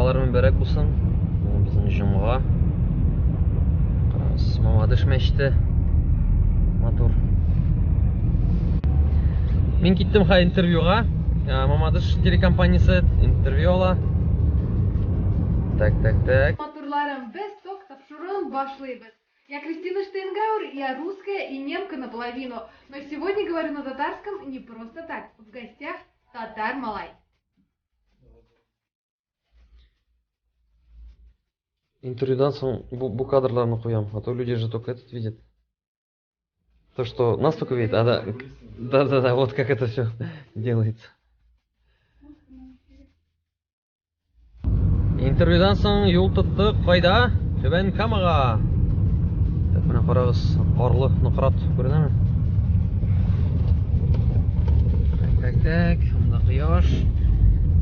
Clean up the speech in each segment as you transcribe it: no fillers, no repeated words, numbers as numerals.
Җомгалар мөбарәк булсын. Бүген безнең җомга. Карагыз, Мамадыш мәчете. Матур. Мин киттем ха интервьюга. Мамадыш телекомпаниясе интервью ала. Так, так, так. Матурларым, без ток тапшыруын башлыйбыз. Я Кристина Штейнгауэр, я русская и немка наполовину. Но сегодня говорю на татарском не просто так. В гостях татар малай. Интервьюдан соң бу, бу кадрларны куям, а то люди же только этот видят. То, что нас только видят, а да, да, да, да, вот как это все делается. Интервьюдан соң юл тоттык кайда? Түбән Камага. Так, менә карагыз, карлы нократ күренәме? Так, так, так, монда кояш.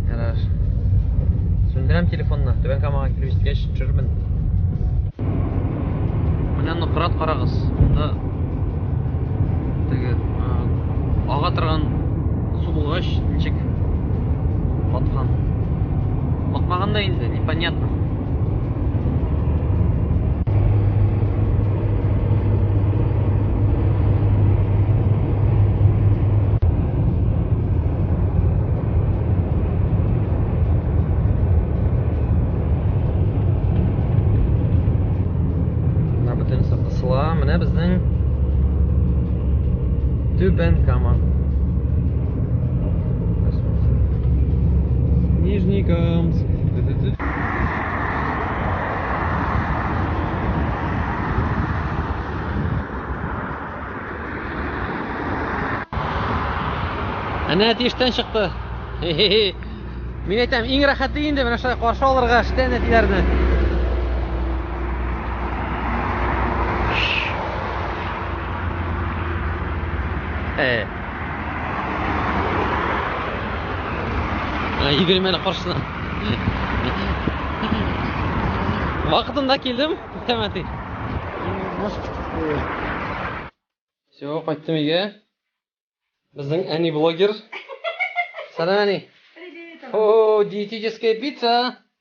Ярар. Сүндерәм телефонны. Түбән Камага килеп җиткәч, төшермен. Менә нократ карагыз. Монда теге ага торган су булгач, ничек каткан. Акмаган да инде, непонятно. Менә бөтенесе кысыла. Менә безнең Түбән Кама. Нижнекамск. Әнә әти эштән чыкты. Мин әйтәм, иң рәхәте инде менә шулай каршы алырга эштән әтиләрне. Э. Йөгерим әле каршысына. Вакытында килдем, әйтәм әти. Все, кайттым өйгә. Безнең әни блогер. Сәлам, әни. Привет. О, диетическая пицца.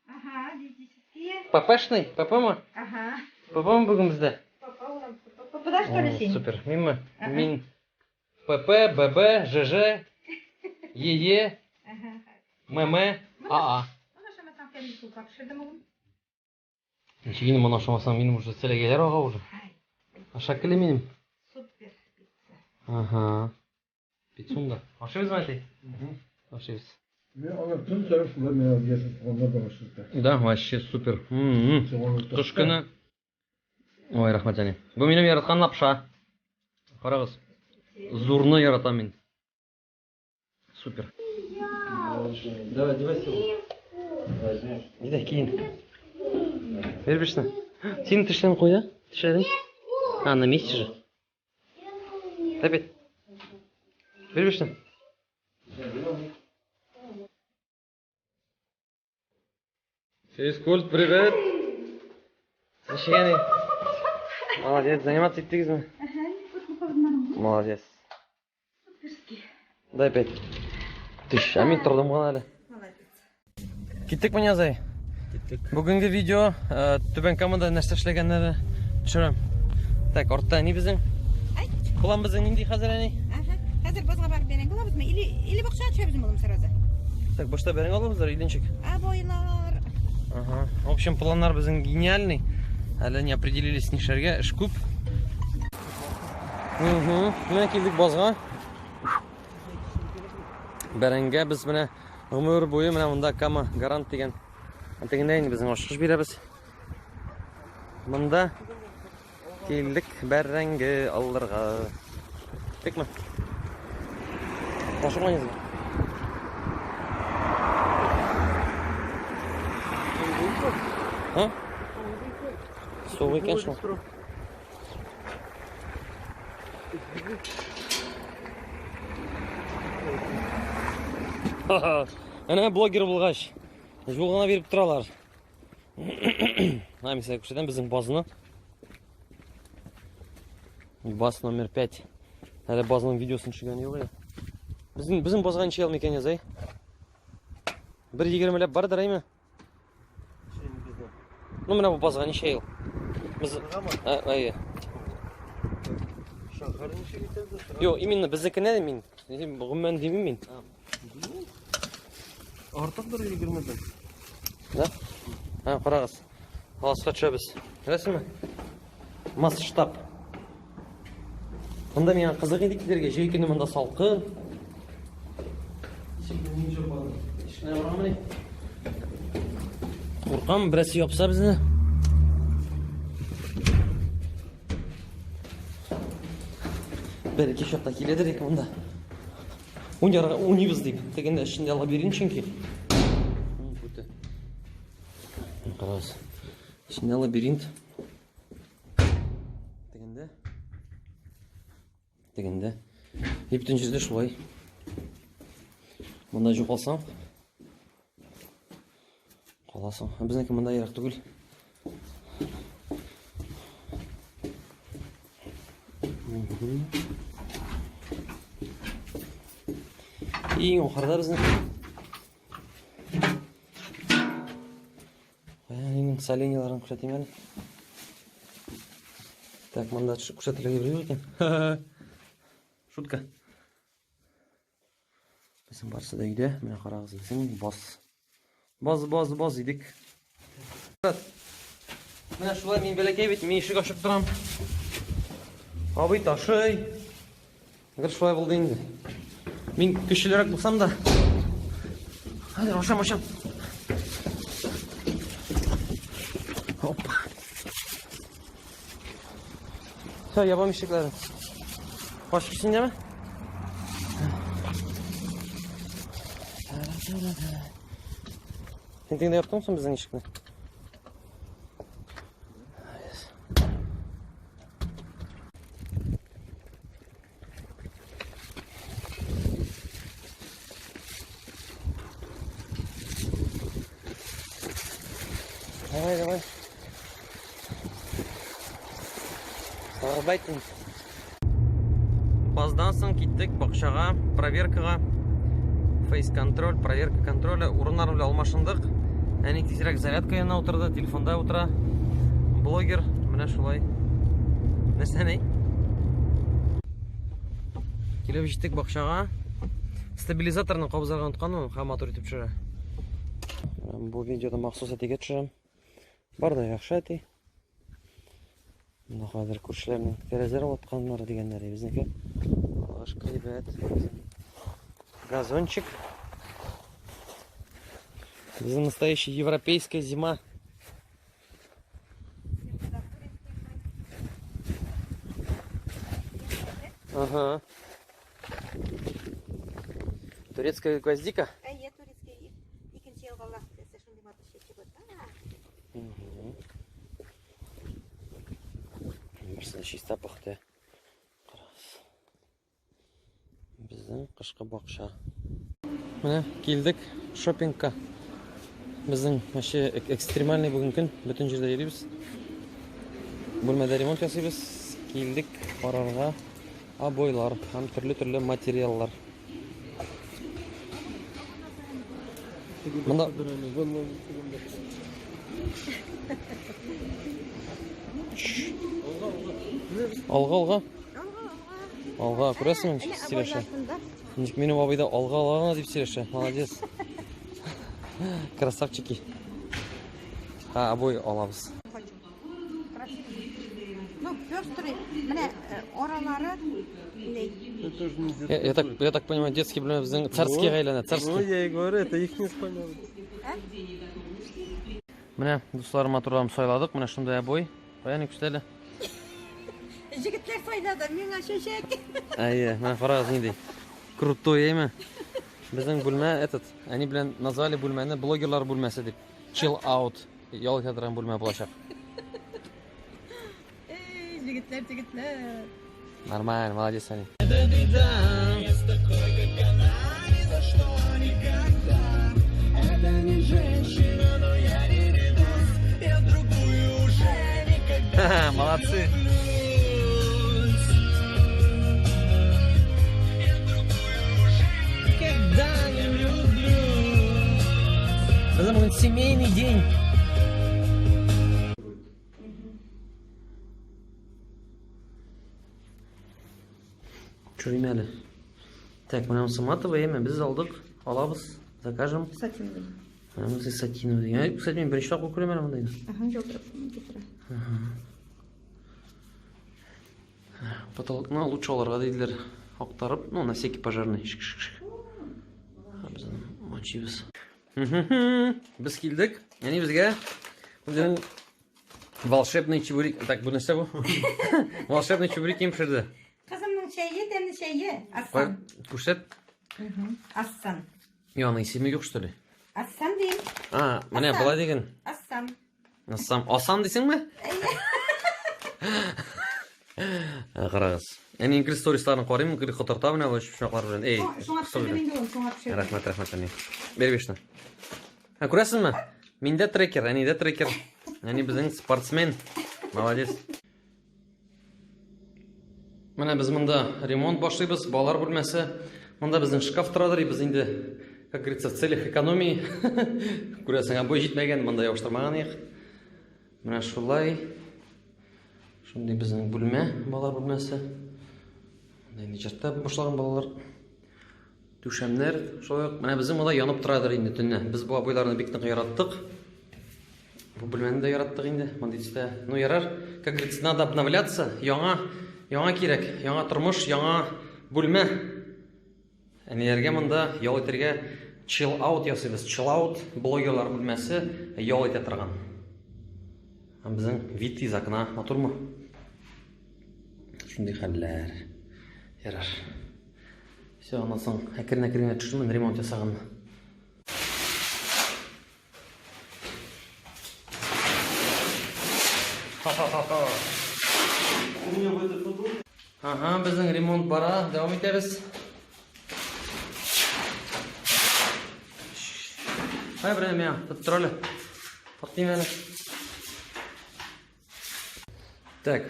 Ага, диетические. ППшный, ПП-мы? Ага. ПП-мы бүген бездә? Папа у нас. Папа, да, что ли, О, син? Супер. Минме? Ага. Мин ПП, ББ, ЖЖ, ЕЕ, Ага. ММ, АА. Моны ашамасаң, кәмит сулпак пешердем бүген. Ничек инде моны ашамасаң, минем уже селәгәйләр ага уже. Ай, Ашак килә минем. супер пицца. Ага. Пиццунда. Ашыйбызмы, әти? Ашыйбыз. Мин аны төн саен шулай менә яшел суганнар белән ашыйм. Да, вообще супер. М-м. Кыш көне. Ой, рәхмәт, әни. Бу минем яраткан лапша. Карагыз. Зурны яратам мин. Супер. Давай, одевайся. Әйдә, киен. Бер бишне. Син тешләрен куй да? Тешләрен. А, на месте же. Опять. Бер бишне. Физкульт, привет. Ничек әни? Молодец, заниматься иттегезме? Молодец. Суперский. Дай пять. Тыш, ә мин тордым гына әле. Молодец. Киттек мы Язай? Киттек. Бүгенге видео Түбән Камада нәрсә эшләгәннәрне төшерәм. Так, артта ни безнең? Ай. План безнең нинди хәзер әни? Ага. Хәзер базга барып бәрәңге алабызмы? Или или бакчага төшәбезме улым сразу? Так, башта бәрәңге алабыздыр, или ничек? Обойлар. Ага. В общем, планнар безнең гениальный. Әле не определились нишләргә, эш күп. Угу. Менә килдек базга. Бәрәңгә без менә гомер буе менә монда Кама Гарант дигән тегендә инде безнең ашкыш бирәбез. Монда килдек бәрәңге алырга. Киттекме? Ашыкмагыз. А? Суык икән шул. Әнә блогер булгач, юл гына биреп торалар. Менә мисал күрсәтәм безнең базны. Баз номер 5. Әле базның видеосын төшергән юк әле. Безнең базга ничә ел микән язай? Бер егермеләп бардыр, әйме? Ну, менә бу базга ничә ел? Без әйе. Шәһәр ничек итә? Юк, именно безнекенә мин. Гомумән димим мин. Артык бер 20-дән. Да? Һә, карагыз. Аласка төшәбез. Күрәсеңме? Масштаб. Монда миңа кызык иде килергә. Җәй көне монда салкын. Ишекне барамыни? Куркам, берәрсе япса безне. Бер ике чакта киләдер икән монда. Уйнарга уйныйбыз дип. Тегендә эчендә лабиринт чөнки. Бүтә. Карагыз. Эчендә лабиринт. Тегендә. Тегендә. И бөтен җирдә шулай. Монда югалсаң, каласың. Ә безнеке монда ерак түгел. Иң ахырда безнең. Әнинең соленьяларын күрсәтим әле. Так, монда күрсәтелгән бер юк икән. Шутка. Безнең барысы да өйдә. Менә карагыз, безнең баз. Баз, баз, баз идек. Менә шулай мин бәләкәй бит, мин ишек ачып торам. Абый ташый. Гел шулай булды инде. Мин көчлерәк булсам да. Хәзер ашам, ашам. Опа. Все, ябам ишекләрен. Башка синдәме? Син тегендә яптыңмы соң безнең ишекне? Давай, давай. Arbeiten. Баздан соң киттек бакчага, проверкага. Фейс-контроль, проверка контроля. Урыннар белән алмашындык. Әни тизрәк зарядка янына утырды, телефонда утыра. Блогер, менә шулай. Нәрсә ни? Килеп җиттек бакчага. Стабилизаторны кабызарга онытканмын, һәм матур итеп төшерә. Бу видеода махсус әтигә төшерәм. Бар да яхшы әти. Монда хәзер күршеләрнең тәрәзәләр ватканнар дигәннәр безнеке. Аллага шөкер, әйбәт. Газончик. Безнең настоящая европейская зима. Ага. Турецкая гвоздика? Әйе, турецкий. Икенче елга Аллаһ теләсә шундый матур чәчәк ата. Берсе чиста пөхтә. Карагыз. Безнең кышкы бакча. Менә килдек шопингка. Безнең вообще экстремальный бүген көн. Бөтен җирдә йөрибез. Бүлмәдә ремонт ясыйбыз. Килдек карарга обойлар һәм төрле-төрле материаллар. Монда Алга, алга. Алга, күрәсеңме, ничек сөйләшә? Ничек минем абый да алга, алга гына дип сөйләшә. Молодец. Красавчики. Ха, обой алабыз. Ну, пестрый, менә аралары ни? Я так понимаю, детский бүлмә безнең царский гаиләне, царский. Ну, я и говорю, это их не спальня. Менә, дуслар, матурларым сайладык. Менә шундый обой. Кая ни күрсәтә әле? Җегетләр сайлады, миңа чәчәк. Әйе, менә карагыз нинди. Крутой, әйме? Безнең бүлмә этот, әни белән назвали бүлмәне блогерлар бүлмәсе дип. Chill out, ял итә торган бүлмә булачак. Эй, җегетләр, җегетләр. Нормально, молодец, әни. Молодцы. Безнең бүген семейный день. Төшерим әле. Так, менә монысы матовый, әмма без алдык, алабыз, закажем. Сатиновый. Менә монысы сатиновый. Я, кстати, мин беренче тапкыр күрәм әле мондыйны. Ага, ялтырап китә. Потолокны лучше алырга диделәр. Актарып, ну, на всякий пожарный. Шик-шик-шик. Без аны мочибыз. Без килдек. Әни безгә үзенең волшебный чебурек. Так, бу нәрсә бу? Волшебный чебурек кем пешерде? Кызымның чәе, тәмле чәе. Ассан. Күрсәт. Ассан. Юк, аның исеме юк, что ли? Ассан дим. А, менә болай диген. Ассам. Ассам. Асан дисеңме? Карагыз. Әни инглиз сторисларын карыйм, гел котырта менә бу почмаклар белән. Эй, Шуңа төшердем инде ул, шуңа төшердем. Рәхмәт, рәхмәт, әни. Бер бишне. Ә күрәсезме? Миндә трекер, әнидә трекер. Әни безнең спортсмен. Молодец. Менә без монда ремонт башлыйбыз, балалар бүлмәсе. Монда безнең шкаф торадыр, без инде, как говорится, в целях экономии. Күрәсең, обой җитмәгән, монда ябыштырмаган идек. Менә шулай. Шундый безнең бүлмә, балалар бүлмәсе. Монда инде җырта башлаган балалар. Түшәмнәр шулай ук. Менә безнең монда янып торадыр инде төнлә. Без бу обойларны бик нык яраттык. Бу бүлмәне дә яраттык инде. Мондый төстә. Ну ярар, как говорится, надо обновляться. Яңа, яңа кирәк, яңа тормыш, яңа бүлмә. Әниләргә монда ял итәргә chill out ясыйбыз. Chill out блогерлар бүлмәсе ял итә торган. Һәм безнең вид из окна матурмы? Шундый хәлләр. Ярар. Все, аннан соң әкрен-әкрен генә төшермен ремонт ясаганны. Ага, безнең ремонт бара, дәвам итәбез. Кая берәм я, тоттыр әле. Тартыйм әле. Так.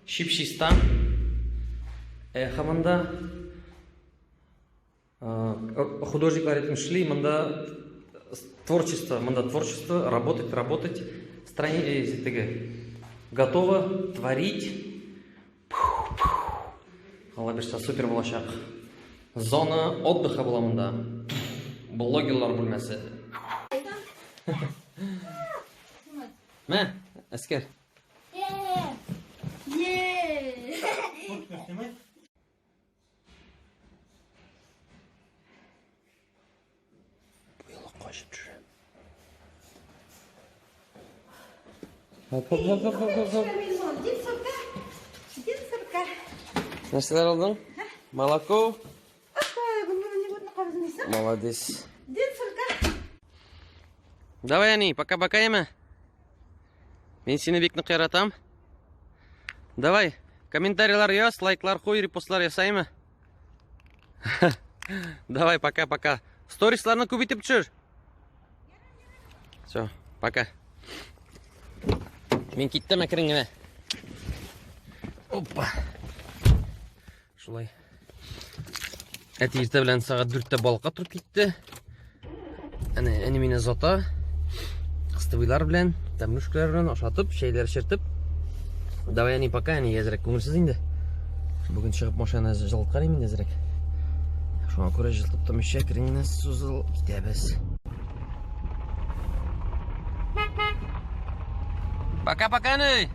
Чип-чиста. Эхо монда. Художниклар әйтмешли, монда творчество, монда творчество, работать, работать. Страни, теге. Готово творить. Алла бирсә, супер булачак. Зона отдыха була монда. Блогерлар бүлмәсе. Мә, әскәр. Бу юлы качып төшерәм. Хоп, хоп, хоп, хоп, хоп, хоп. Нәрсәләр алдың? Молоко. Молодец. Давай, әни, пока-пока, яме. Мин сине бик нык яратам. Давай, комментарийлар яз, лайклар куй, репостлар ясаймы? Давай, пока-пока. Сторисларны күп итеп төшер. Все, пока. Мин киттем әкрен генә. Опа. Шулай. Әти иртә белән сәгать 4-тә балыкка торып китте. Әне, әни мине озата. Кыстыбыйлар белән, тәмлүшкәләр белән ашатып, чәйләр эчертеп. Давай, әни, пока, әни, әзрәк күңелсез инде. Бүген чыгып машинаны җылыткан идем инде әзрәк. Шуңа күрә җылытып тормыйча әкрен генә сузылып китәбез. Пока-пока, әни!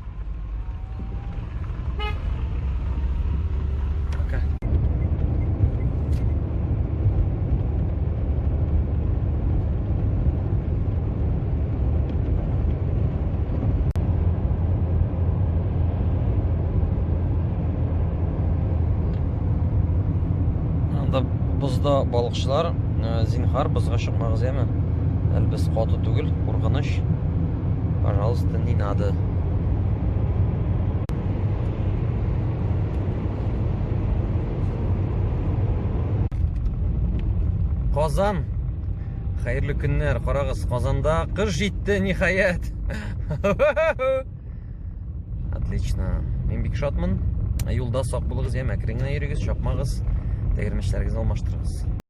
Пока. Анда бозда балыкчылар, э, зинһар, бозга чыкмагыз, яме. Әле без каты түгел, куркыныч. Пожалуйста, не надо. Казан. Хәерле көннәр. Карагыз, Казанда кыш җитте, ниһаять. Отлично. Мин бик шатмын. Юлда сак булыгыз, яме, әкрен генә йөрегез, чапмагыз, тәгәрмәчләрегезне алмаштырыгыз.